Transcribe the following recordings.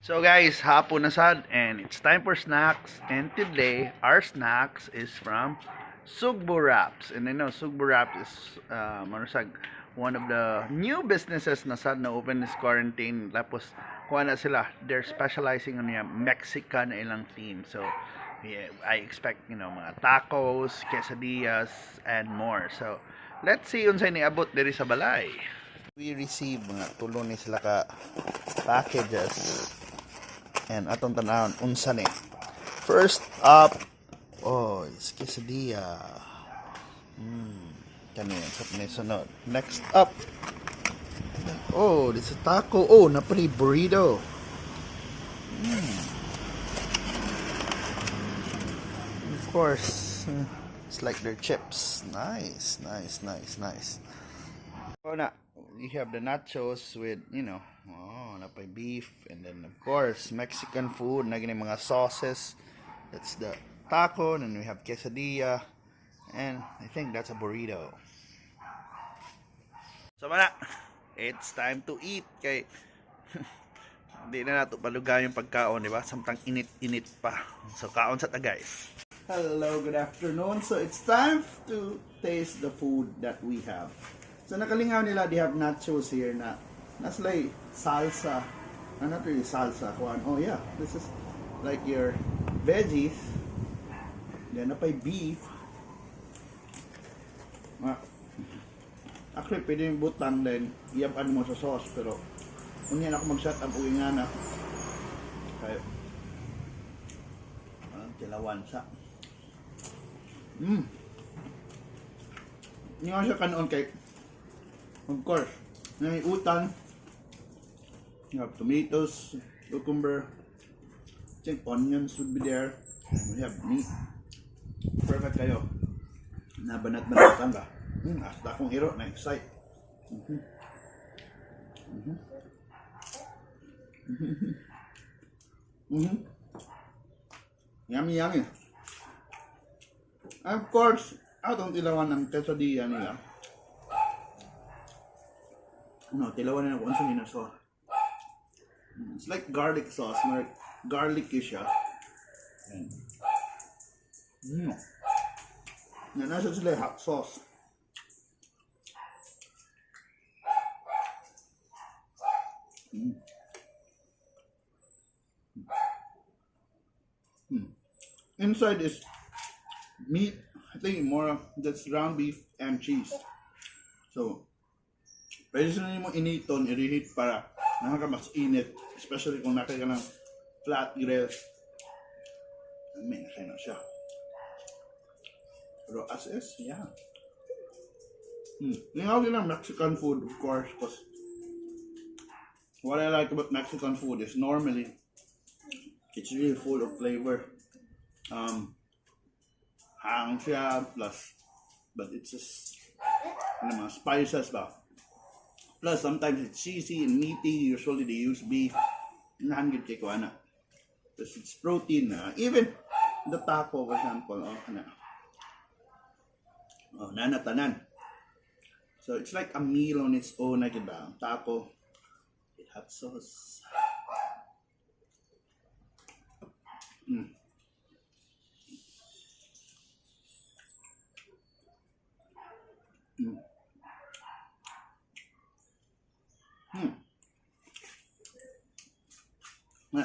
So guys, hapon na sad and it's time for snacks, and today our snacks is from Sugbo Wraps. And I know Sugbo Wraps is ano, one of the new businesses na sad na open this quarantine. Tapos kuha na sila, they're specializing on yung Mexican na ilang theme. So yeah, I expect, mga tacos, quesadillas and more. So let's see unsay niabot diri sa balay. We receive mga tulo ni sila ka packages and atong tanawon unsa ni. First up, oh, it's quesadilla. Kani sa ni sunod. Next up, oh, this is taco. Oh, napali burrito. Of course, it's like their chips. Nice, nice, nice, nice. Oh, na, you have the nachos with, oh, napay beef, and then of course, Mexican food, na gini mga sauces. That's the taco, and then we have quesadilla, and I think that's a burrito. So mana, it's time to eat kay hindi na nato palugayon yung pagkaon, di ba? Samtang init-init pa. So kaon sa ta, guys. Hello, good afternoon. So it's time to taste the food that we have. So nakalingaw nila, they have nachos here na nas like salsa. Not really salsa. Kuan. Oh yeah, this is like your veggies. Then napay beef. Ah, actually, pwede yung butang din. Iyapan mo sa sauce. Pero, unya na ako mag-set up uwi nga na. Kaya, tilawan sa. Hindi nga siya kanoon kay, of course, may utan. You have tomatoes, cucumber, I think onions would be there. And we have meat. Perfect kayo. Nabanat-banatan ba? Hasta akong iro, na-excite. Yummy, yummy. And of course, atong tilawan ng quesadilla nila. No, tilawan na kung unsa ni na sauce. It's like garlic sauce, more garlicky siya. And, Na nasa sila hot sauce. Inside is meat, I think more that's ground beef and cheese. So, pwede sa mo initon, i-reheat para nakaka mas init, especially kung naka ka ng flat grill. May na na siya. Pero as is, yeah. Lingaw din ang Mexican food, of course, because what I like about Mexican food is normally it's really full of flavor. Hang siya, plus, but it's just, ano, mga spices ba? Plus, sometimes it's cheesy and meaty. Usually, they use beef. Nahan gyud kay ko ana. Because it's protein na. Even the taco, for example, oh, ana. Oh, nana tanan. So, it's like a meal on its own na ba? Ang taco with hot sauce.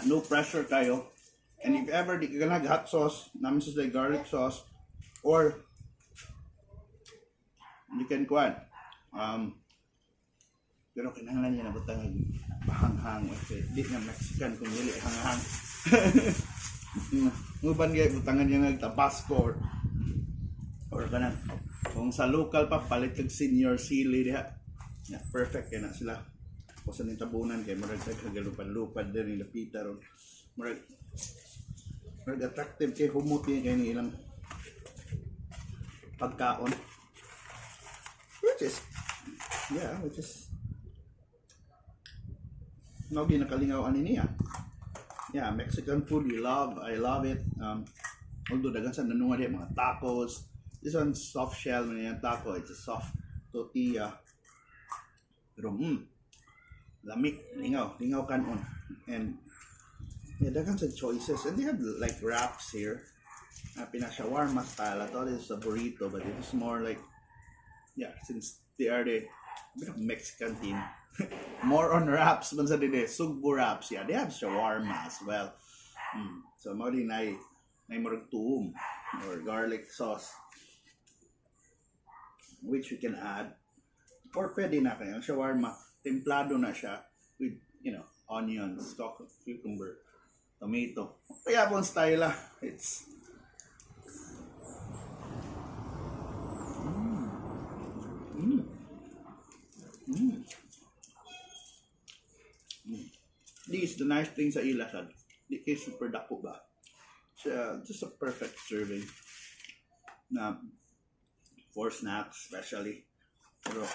No pressure kayo. And if ever di ka nag hot sauce, namin sa garlic sauce, or you can kuan. Pero kinahanglan niya na butang pahanghang kasi di na Mexican kung dili hanghang. Muban gay butangan niya nag Tabasco or kanang kung sa local pa palit kag senior sili diha. Yeah, perfect kay na sila. Kung sa tabunan kay murag kagalupan-lupad din ni lapita ron. Murag attractive kay humot kay ni ilang pagkaon. Which is yeah, which is no ginakalingaw ani niya. Yeah, Mexican food we love. I love it. Although daghan sa nanunga diha mga tacos. This one's soft shell man yan taco. It's a soft tortilla. Pero lami, lingaw, lingaw kanon. And Yeah, daghan sa choices. And they have like wraps here. Pina shawarma style. I thought it's a burrito, but it is more like, yeah, since they are the bit of Mexican team. More on wraps man sa dinhi. Sugbo wraps. Yeah, they have shawarma as well. So mao din na murag tuom or garlic sauce which we can add or pwede na kayo. Ang shawarma, templado na siya with onions, cucumber, tomato. Kaya pong style ah. It's This the nice thing sa ila sad. Di kay super dako ba. So, just a perfect serving na for snacks especially. Pero of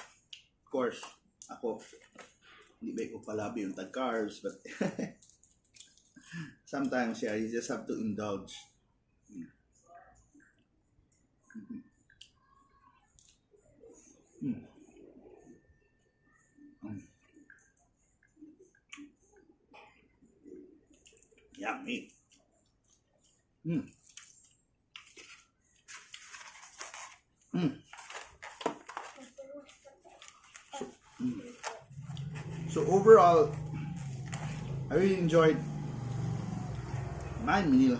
course, ako di ba ko palabi yung tag carbs, but sometimes, yeah, you just have to indulge. Yummy. So overall, I really enjoyed my meal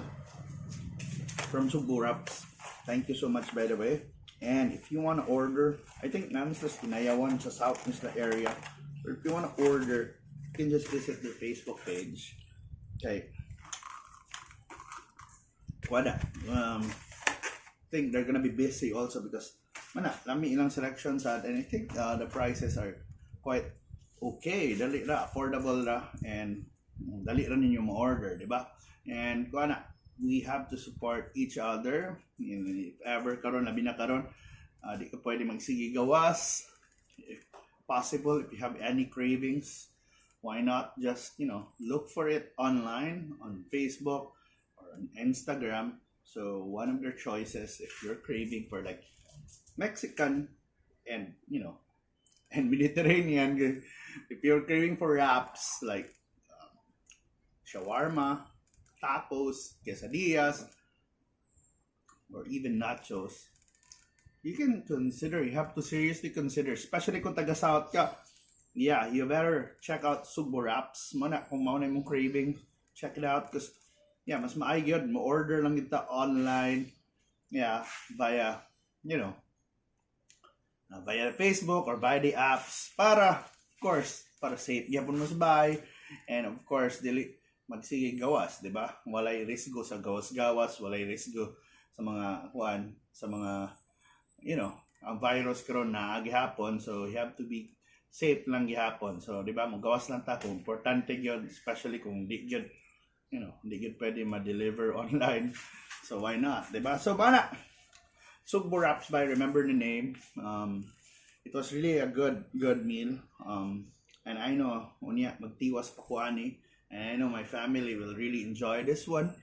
from Sugbo Wraps. Thank you so much, by the way. And if you want to order, I think naa sa Inayawan sa South Isla area. Or if you want to order, you can just visit their Facebook page. Okay. Wala. Think they're gonna be busy also because mana, lami ilang selections at and I think the prices are quite okay. Dali ra, affordable ra, and dali ra ninyo ma-order, di ba? And kuha na, we have to support each other. If ever karon, labi na karon, di ka pwede magsige gawas. If possible, if you have any cravings, why not just look for it online on Facebook or on Instagram. So one of their choices, if you're craving for like Mexican and you know and Mediterranean, if you're craving for wraps like shawarma, tacos, quesadillas, or even nachos, you can consider, you have to seriously consider, especially kung taga South ka, yeah, you better check out Sugbo Wraps. Mao na, kung mao na imong craving, check it out because, yeah, mas maayo yun. Mo-order lang kita online, yeah, via Facebook or via the apps para, of course, para safe gyapon mo sa bahay and of course, dili magsige gawas, di ba? Walay risgo sa gawas-gawas, walay risgo sa mga kuan, sa mga ang virus karon na gihapon, so you have to be safe lang gihapon. So, di ba, mogawas lang ta kung importante gyud, especially kung di gyud di gyud pwede ma-deliver online. So why not, di ba? So bana Sugbo Wraps by, remember the name. It was really a good good meal. And I know unya magtiwas pa ko ani and I know my family will really enjoy this one.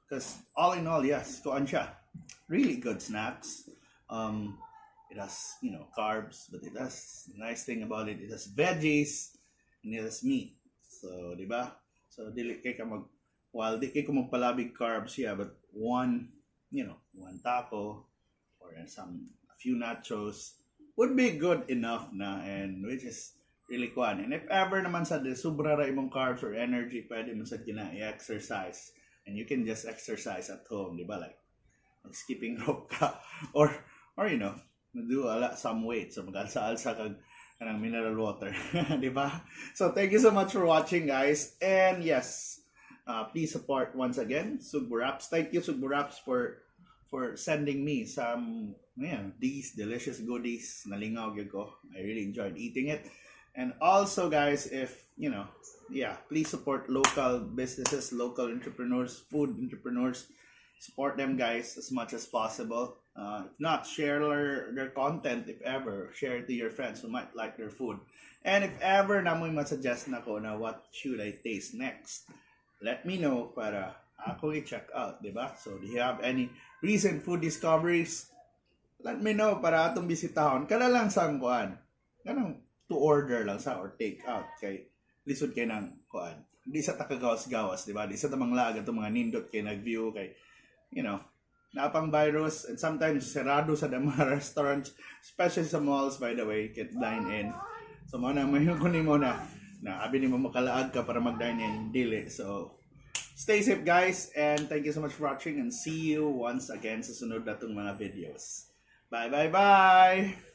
Because all in all, yes, kuan siya. Really good snacks. It has carbs, but it has, the nice thing about it, it has veggies and it has meat. So, di ba? So, dili kay ka mag while di kay ko magpalabig carbs, yeah, but one taco or some a few nachos would be good enough na and which is really kuan. And if ever naman sa sobra ra imong carbs or energy, pwede man sa kina i-exercise. And you can just exercise at home, di ba? Like, mag-skipping rope ka or do a lot, some weights. So mag-alsa-alsa kag kanang mineral water, di ba? So thank you so much for watching, guys. And yes, please support once again Sugbo Wraps. Thank you, Sugbo Wraps, for sending me some, yeah, these delicious goodies. Nalingaw gyud ko. I really enjoyed eating it. And also, guys, if you know, yeah, please support local businesses, local entrepreneurs, food entrepreneurs. Support them, guys, as much as possible. If not, share their content if ever. Share it to your friends who might like their food. And if ever naa moy ma-suggest nako na what should I taste next, let me know para ako i-check out, di ba? So, do you have any recent food discoveries? Let me know para atong bisitahon. Kana lang sa kuan. Kanang to order lang sa or take out kay Lisod kay nang kuan. Di sa ta kagawas-gawas, di ba? Di sa ta manglaag atong mga nindot kay nag-view kay naa pang virus and sometimes sarado sa mga restaurants, especially sa malls, by the way, can't dine in. So mao na mayo ko nimo na na abi nimo makalaag ka para mag-dine in, dili. So stay safe, guys, and thank you so much for watching and see you once again sa sunod natong mga videos. Bye bye bye.